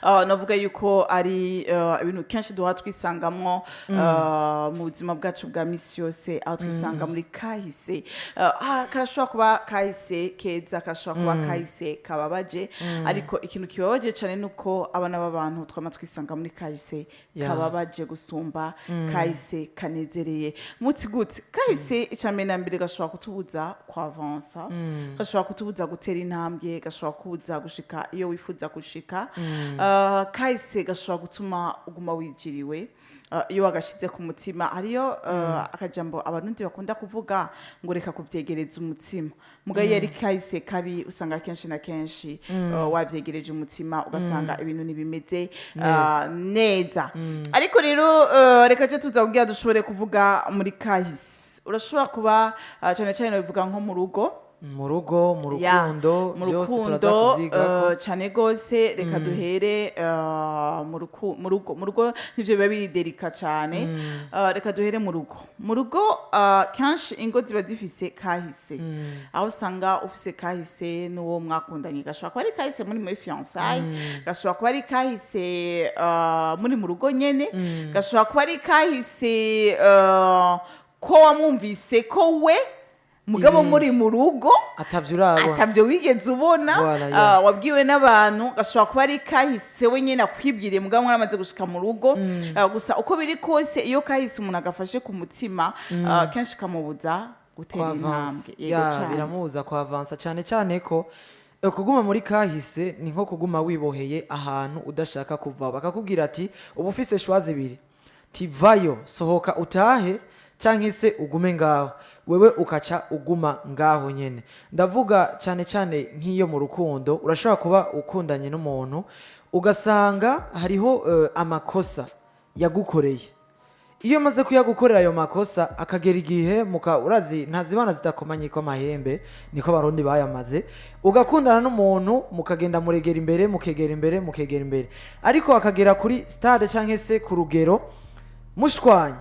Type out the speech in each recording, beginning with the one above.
Navuga yuko ari ibintu kenshi duhora twisangamwo mu buzima bwacu bwa misi yose, aho twisanga muri kahise. Karashobora kuba kahise keza, karashobora kuba kahise kababaje, ariko ikintu kibabaje cyane ni uko abana b'abantu twama twisanga muri kahise kababaje gusumba kahise kanezereye. Muti gute? Kahise, icya mbere na mbere, gashobora kutubuza kwavansa, gashobora kutubuza gutera intambwe, gashobora kubuza gushika iyo wifuza gushika. Kahise gashobora gutuma uguma wijiriwe iyo wagashize ku mutima. Hariyo akajambo Abarundi bakunda kuvuga ngo "Reka kuvyegereza umutima." Muga iyo ari kahise kabi, usanga kenshi na kenshi wavyegereje umutima, ugasanga ibintu ntibimeze neza. Ariko rero reka je tuza kugira dushobore kuvuga muri kahise. Urashobora kuba cyane cyane bivuga nko mu rugo. Mu rugo, mu Ya, rukundo, mu byose turaza rukundo, kuvyigako. Cyane gose. Reka duhere mu rugo. Mu rugo nivyo biba biri délicat cyane. Reka duhere mu rugo. Mu rugo, kenshi ingo ziba zifise kahise, aho usanga ufise kahise n'uwo mwakundanye. Gashobora kuba ari kahise muri fiançailles, gashobora kuba ari kahise muri mu rugo nyene, gashobora kuba ari kahise ko wamwumvise ko we mugabo Ibindi. muri mu rugo atavyo urabona, atavyo wigeze ubona, Voilà, yeah. wabwiwe n'abantu. Gashobora kuba ari kahise we nyene akwibwiriye mugabo mwaramaze gushika mu rugo. Gusa uko biri kose, iyo kahise umuntu agafashe ku mutima, kenshi kamubuza gutera kwavansa. intambwe. Yego Ya, cane. biramubuza kwavansa, cyane cyane ko kuguma muri kahise ni nko kuguma wiboheye ahantu udashaka kuva. Bakakubwira ati uba ufise choix zibiri, tivayo, sohoka utahe, canke se ugume ngaho. Wewe ukaca uguma ngaho nyene. Ndavuga cyane cyane nk'iyo mu rukundo, urashobora kuba ukundanye n'umuntu, ugasanga hariho amakosa yagukoreye. Iyo amaze kuyagukorera ayo makosa, akagera igihe muka, urazi ntazibana zidakomanye ko amahembe, niko Abarundi bayamaze. Ugakundana n'umuntu, mukagenda muregera imbere, mukegera imbere, mukegera imbere, ariko akagera kuri stade canke se ku rugero mushwanye,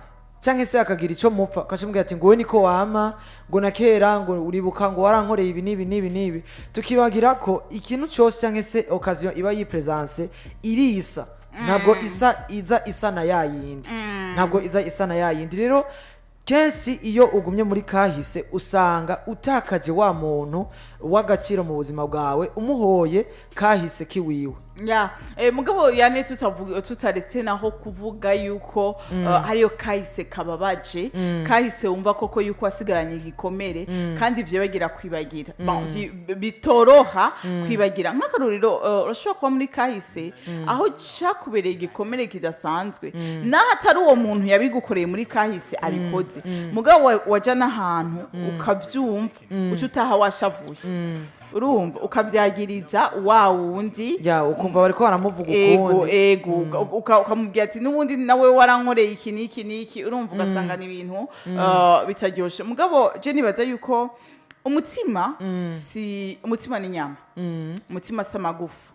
canke se akagira ico mupfa, ukacamubwira ati ngo "We niko wama, ngo na kera, ngo uribuka, ngo warankoreye ibi n'ibi n'ibi n'ibi." Tukibagira ko ikintu cose canke se occasion iba yipresence irisa, ntabwo isa iza isa na yayindi, ntabwo iza isa na yayindi. Rero kenshi iyo ugumye muri kahise, usanga utakaje wa muntu w'agaciro mu buzima bwawe, umuhoye kahise kiwiwe. Ya, mugabo yani tutavuga, tutaretse naho kuvuga yuko hariyo kahise kababaje, kahise wumva koko yuko wasigaranye igikomere, kandi ivyo bagira kwibagira. Bon, bitoroha kwibagira. Nk'akarorero, urashobora kuba muri kahise aho cakubereye igikomere kidasanzwe, naho atari uwo muntu yabigukoreye muri kahise abikoze, mugabo waja n'ahantu ukavyumva, uca utaha washavuye, urumva ukavyagiriza wa wundi. Ya, ukumva bariko baramuvuga Ego. ukundi. Ego, ukamubwira ati "N'ubundi nawe warankoreye iki n'iki n'iki." Urumva ugasanga ni ibintu bitaryoshe. Mugabo je nibaza yuko umutima si umutima, ni inyama, umutima si amagufa.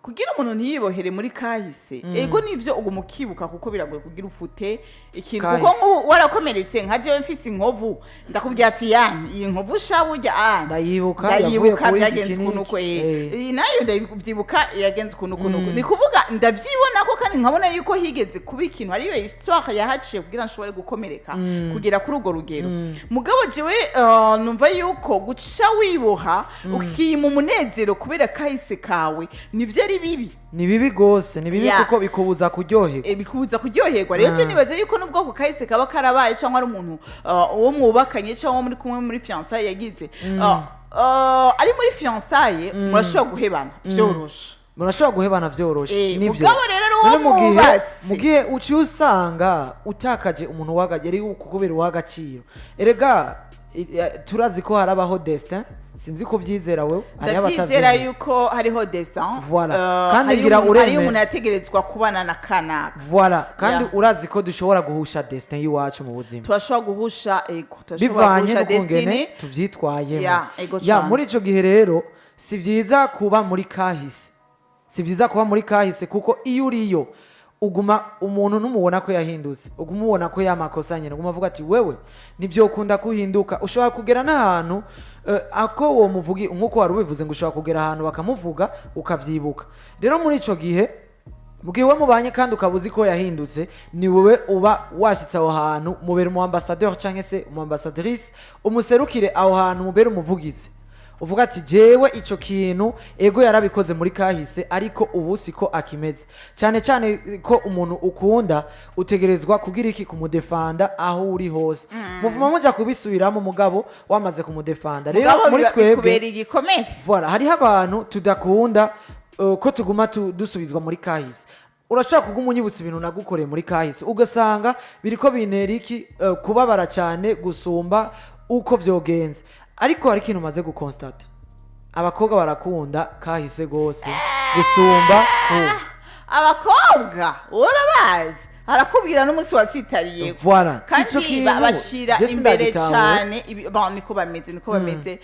Kugira umuntu ntiyibohere muri kahise, ego nivyo uguma ukibuka, kuko biragoye kugira ufute ikintu, kuko Kahise. nk'ubu warakomeretse, nka jewe mfise inkovu, ndakubwira ati "Yani iyi nkovu sha burya, Ndayibuka, yavuye ndayibuka, kuri iki byagenze ukuntu uko." n'iki. Iyi nayo ndabyibuka, yagenze ukuntu ukuntu uku. Ni kuvuga ndabyibona ko kandi nkabona yuko higeze kuba ikintu, hariyo histoire yahaciye kugira nshobore gukomereka kugera kuri urwo rugero. Mugabo jewe numva yuko guca wiboha, ukima umunezero kubera kahise kawe, nivyo ari bibi. Ni bibi gose, ni bibi, kuko bikubuza kuryoherwa. Bikubuza kuryoherwa. Rero je nibaza yuko nubwo ako kahise kaba karabaye, cyangwa ari umuntu uwo mwubakanye cyangwa muri kumwe muri fiançailles yagize, ari muri fiançailles, murashobora guhebana vyoroshe. Murashobora guhebana vyoroshe. Nivyo. Mugabo rero ari uwo None mu gihe mwubatse. Mu gihe uciye usanga utakaje umuntu yari kukubera uw'agaciro. Erega turazi ko harabaho destin, sinzi ko ubyizera wewe, hariho Ndavyizera abatavyemera. yuko hariho destin. Voilà. Kandi hariyo ngira hariyo uremera. umuntu yategerezwa kubana na kanaka. Voilà, kandi urazi ko dushobora guhusha destin y'iwacu mu buzima. Turashobora guhusha, ego, turashobora Bivanye guhusha n'ukungene destiny. tuvyitwayemo. Ya, ego Ya, cane. muri ico gihe rero si vyiza kuba muri kahise, si vyiza kuba muri kahise, kuko iyo uriyo Uguma umuntu ntumubona ko yahindutse, uguma ubona ko yamakosa nyine, uguma avuga ati wewe ntibyokunda kuhinduka. Ushobora kugera n'ahantu ako uwo muvugi, nk'uko wari ubivuze, ngo ushobora kugera ahantu bakamuvuga ukavyibuka. Rero muri ico gihe, mu gihe uwo mubanye kandi ukaba uzi ko yahindutse, ni wowe uba washyitse aho hantu, mubera umu ambassadeur cyangwa se umu ambassadrice, umuserukire aho hantu, mubere umuvugizi, uvuga ati jewe ico kintu ego yarabikoze muri kahise, ariko ubu siko akimeze. Cyane cyane ko umuntu ukunda utegerezwa kugira iki? Kumudefanda aho uri hose. Muvuma muja kubisubiramo, mugabo wamaze kumudefanda rero. Mugabo muri twebwe bikubera igikomere. Voilà, hariho abantu tudakunda ko tuguma dusubizwa muri kahise. Urashobora kuguma unyibutsa ibintu nagukoreye muri kahise, ugasanga biriko bintera iki? Kubabara cyane gusumba uko vyogenze. Ariko hari ikintu umaze gukonstata: abakobwa barakunda kahise gose gusumba ubu. Abakobwa urabazi, arakubwira n'umunsi watsitariye. Voilà. Kandi Ico kintu, bashira je imbere sindagitahura. cyane bon, niko bameze, niko bameze.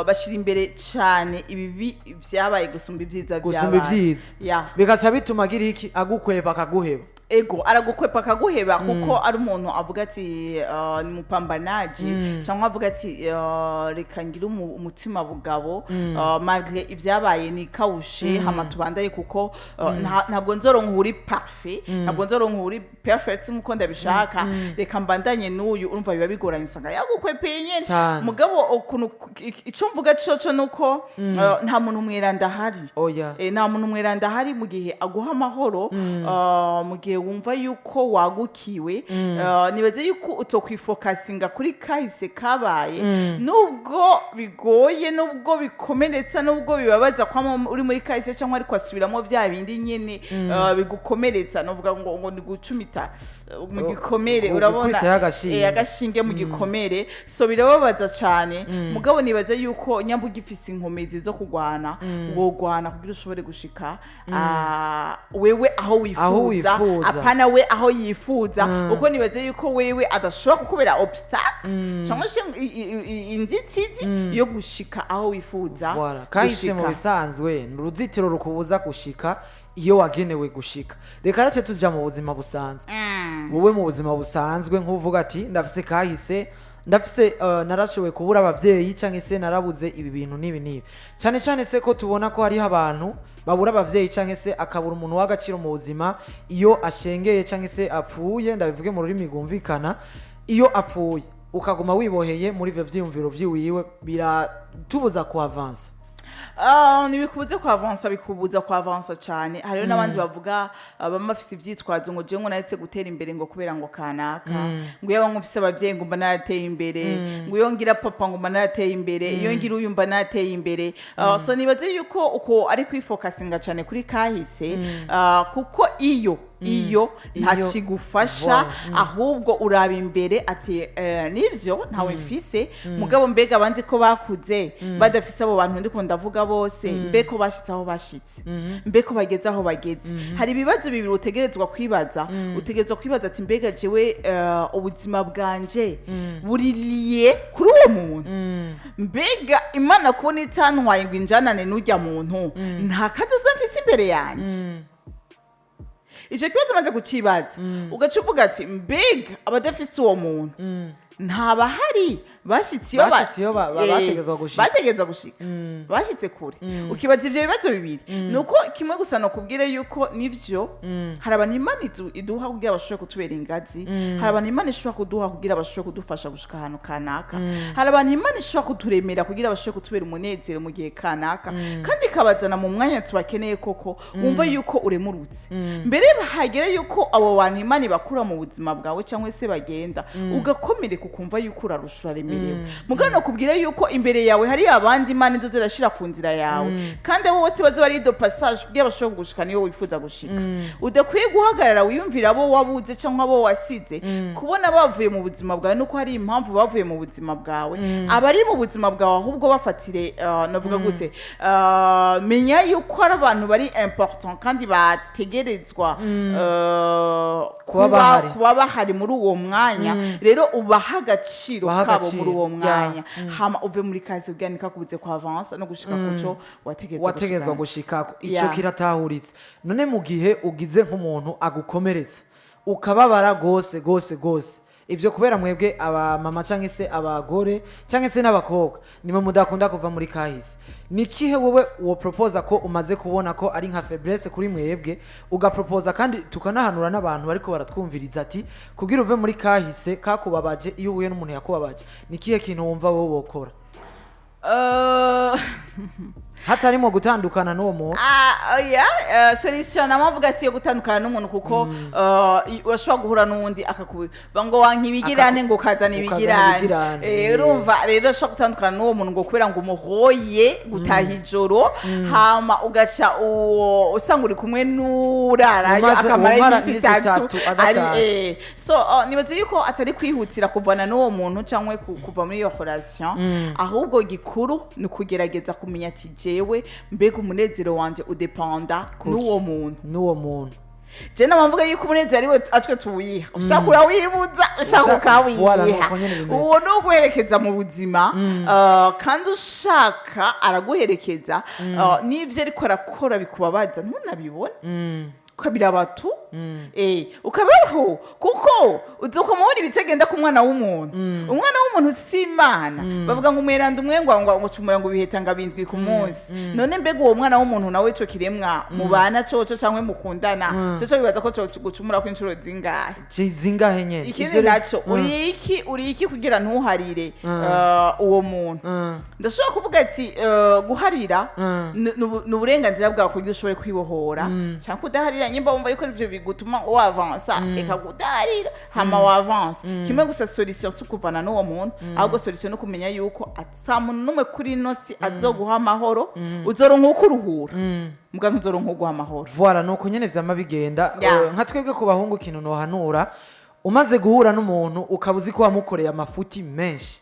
Bashira imbere cyane ibibi vyabaye gusumba ibyiza gusumba vyabaye. Ibyiza. Ya. Bigaca bituma agira iki? Agukweba, akaguheba. Ego, aragukwepa akaguheba, kuko ari umuntu avuga ati ni mupambanaji, cyangwa avuga ati reka ngire umutima bugabo, malgré ibyabaye ni kawushe, hama tubandaye, kuko ntabwo nzoronka uri parfait, ntabwo nzoronka uri perfect nkuko ndabishaka, reka mbandanye n'uyu. Urumva biba bigoranye, usanga yagukwepeye nyene. Cyane. Mugabo ukuntu ico mvuga coco nuko nta muntu mweranda ahari. Oya. Nta muntu mweranda ahari. Mu gihe aguha amahoro, mu gihe wumva yuko wagukiwe, nibaze yuko utokwifokasinga kuri kahise kabaye, nubwo bigoye, nubwo bikomeretsa, nubwo bibabaza kwama uri muri kahise cyangwa ariko asubiramo bya bindi nyene bigukomeretsa. Novuga ngo ni gucumita mu gikomere. Urabona? Gukubitayo agashinge. Agashinge mu gikomere, so birababaza cyane. Mugabo nibaze yuko nyamba ugifise inkomezi zo kugwana, wogwana kugira ushobore gushika wewe aho wifuza. Aho wifuza. Apana we aho yifuza, kuko nibaze yuko wewe adashobora kukubera obstacle cyangwa se inzitizi yo gushika aho wifuza. Voilà. Kahise mu gushika. bisanzwe ni uruzitiro rukubuza gushika iyo wagenewe gushika. Reka rece tuja mu buzima busanzwe. Wowe mu buzima busanzwe, nk'uvuga ati ndafise kahise, ndafise narashoboye kubura abavyeyi, cyangwa se narabuze ibi bintu n'ibi n'ibi. Cyane cyane se ko tubona ko hariho abantu babura abavyeyi, cyangwa se akabura umuntu w'agaciro mu buzima iyo ashengeye cyangwa se apfuye, ndabivuge mu rurimi rwumvikana, iyo apfuye ukaguma wiboheye muri ivyo vyiyumviro vyiwiwe, biratubuza kuavansa. Ntibikubuze kuavansa, bikubuza kuavansa cyane. Hariho n'abandi bavuga, bamwe bafise ivyitwazo ngo jewe ngo naretse gutera imbere ngo kubera ngo kanaka, ngo iyo mfise abavyeyi ngo mba narateye imbere, ngo iyo ngira papa ngo mba narateye imbere, iyo ngira uyu mba narateye imbere. So nibaze yuko uko ari kwifokasinga cyane kuri kahise, kuko iyo nta kigufasha. Voilà. Ahubwo uraba imbere ati nivyo ntawe mfise, mugabo mbega abandi ko bakuze badafise abo bantu ndiko ndavuga bose, mbe ko bashitse aho bashitse, mbe ko bageze aho bageze? Hari ibibazo bibiri utegerezwa kwibaza. Utegerezwa kwibaza ati mbega jewe ubuzima bwanje buririye kuri uwo muntu? Mbega Imana kubona itantwaye ngo injanane n'ujya muntu, nta kadodo mfise imbere yanje? Icyo kibazo umaze kukibaza, ugaca uvuga ati mbega abadafise uwo muntu ntabahari bashyitse iyo Bashitse iyo bategerezwa gushika. Bategerezwa gushika, bashyitse kure. Ukibaza ivyo bibazo bibiri. Ni uko kimwe gusa nokubwire yuko nivyo, hari abantu Imana iduha kugira bashobore kutubera ingazi, hari abantu Imana ishobora kuduha kugira bashobore kudufasha gushika ahantu kanaka, hari abantu Imana ishobora kuturemera kugira bashobore kutubera umunezero mu gihe kanaka, kandi ikabazana mu mwanya tubakeneye koko. Wumva yuko uremurutse mbere hagere yuko abo bantu Imana ibakura mu buzima bwawe cyangwa se bagenda, ugakomereka, ukumva yuko urarusha, uraremerewe. Mugabo nakubwira yuko imbere yawe hari abandi Imana izo zirashira ku nzira yawe, kandi abo bose bazo bari de passage kugira bashobore kugushika niyo wifuza gushika. Udakwiye guhagarara wiyumvira abo wabuze cyangwa abo wasize. Kubona bavuye mu buzima bwawe nuko hari impamvu bavuye mu buzima bwawe. Abari mu buzima bwawe ahubwo bafatire, navuga gute, menya yuko ari abantu bari important kandi bategerezwa kuba bahari. Kuba bahari muri uwo mwanya. Rero ubaha Ubaha agaciro Ubaha kabo muri agaciro, uwo ya. mwanya, hama uve muri kahise kugira ntikakubuze ku avansa no gushika kuco wategetswe. Wategezwa gushikako ico kiratahuritse. None mu gihe ugize nk'umuntu agukomeretsa, ukababara gose gose gose, ibyo kubera mwebwe abamama cyangwa se abagore cyangwa se n'abakobwa nimwe mudakunda kuva muri kahise, ni kihe wowe uwo proposa ko umaze kubona ko ari nka faiblesse kuri mwebwe, ugaproposa kandi tukanahanura n'abantu bariko baratwumviriza ati kugira uve muri kahise kakubabaje, iyo uhuye n'umuntu yakubabaje, ni kihe kintu wumva wowe wokora hatarimo gutandukana n'uwo muntu? Ah, oya, solution namavuga si yo gutandukana n'umuntu, kuko urashobora guhura n'uwundi akakuba ngo wanka ibigirane, ngo ukazana ukazana ibigirane. Ibigirane. Urumva rero urashobora gutandukana n'uwo muntu ngo kubera ngo umuhoye gutaha ijoro, hama ugaca uwo usanga uri kumwe n'urarayo akamara umara iminsi iminsi 3 itatu adatashe. So nibaza yuko atari kwihutira kuvana n'uwo muntu cyangwa kuva muri iyo relation, ahubwo gikuru ni ukugerageza kumenya ati jewe mbega umunezero wanje udependa n'uwo muntu? N'uwo muntu. Je namavuga yuko umunezero ariwe atwe tuwiha, ushaka urawibuza, ushaka Voilà, ukawiha. nuko nyene bimeze. Uwo ni uguherekeza mu buzima, kandi ushaka araguherekeza, n'ivyo ariko arakora bikubabaza ntunabibone, ukabiraba tu, ukabaho, kuko uzokomubona ibitagenda ku mwana w'umuntu. Umwana w'umuntu si Imana. Bavuga ngo umweranda umwe ngo cumura ngo biheta ngo abindwi ku munsi. None mbega uwo mwana w'umuntu nawe, ico kiremwa mubana coco canke mukundana coco, bibaza ko co gucumura ko inshuro zingahe? Zingahe nyene. Ikindi Ivyo naco, uri iki kugira ntuharire uwo muntu? Ndashobora kuvuga ati guharira ni uburenganzira bwawe kugira ushobore kwibohora, cyangwa kudaharira nyimba wumva yuko ivyo bigutuma wavansa, eka kudaharira hama wavansa. Kimwe gusa, solution si ukuvana n'uwo muntu, ahubwo solution ni ukumenya yuko ata muntu n'umwe kuri ino si azoguha amahoro. Uzoronka uko uruhura, mbwa ntuzoronka uguha amahoro. Voilà, nuko nyene vyama bigenda. Nka twebwe ku bahungu, ikintu nohanura, umaze guhura n'umuntu ukaba uzi ko wamukoreye amafuti menshi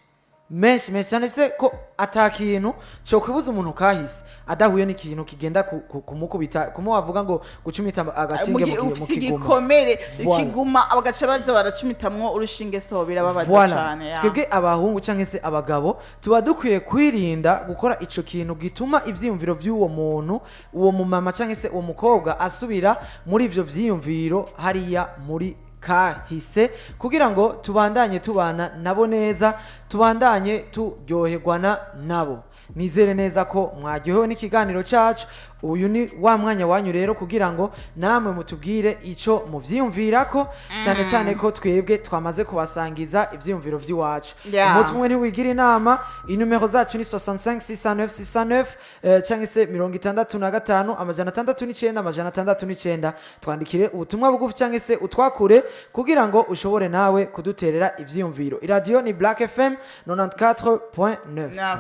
menshi menshi cyane, se ko ata kintu cyo kwibuza umuntu kahise adahuye n'ikintu kigenda kumukubita, kumwe wavuga ngo gucumita agashinge mu ufise kiguma. Igikomere Voilà. ikiguma, bagaca baza baracumitamwo urushinge, so birababaza Voilà. cane, ya. Twebwe abahungu cyangwa se abagabo tuba dukwiye kwirinda gukora ico kintu gituma ivyiyumviro by'uwo muntu, uwo mumama cyangwa se uwo mukobwa, asubira muri ivyo vyiyumviro hariya muri kahise, kugira ngo tubandanye tubana nabo neza, tubandanye turyoherwana nabo. Nizere neza ko mwaryohewe n'ikiganiro cyacu. Uyu ni wa mwanya wanyu rero kugira ngo namwe mutubwire ico muvyiyumvirako, cyane cyane ko twebwe twamaze kubasangiza ivyiyumviro vy'iwacu. Umutwe umwe ntiwigira inama. Inumero zacu ni 65 609 609, cyangwa se 65 609 609. Twandikire ubutumwa bugufi cyangwa se utwakure kugira ngo ushobore nawe kuduterera ivyiyumviro. Iradiyo ni Black FM 94.9. Neuf.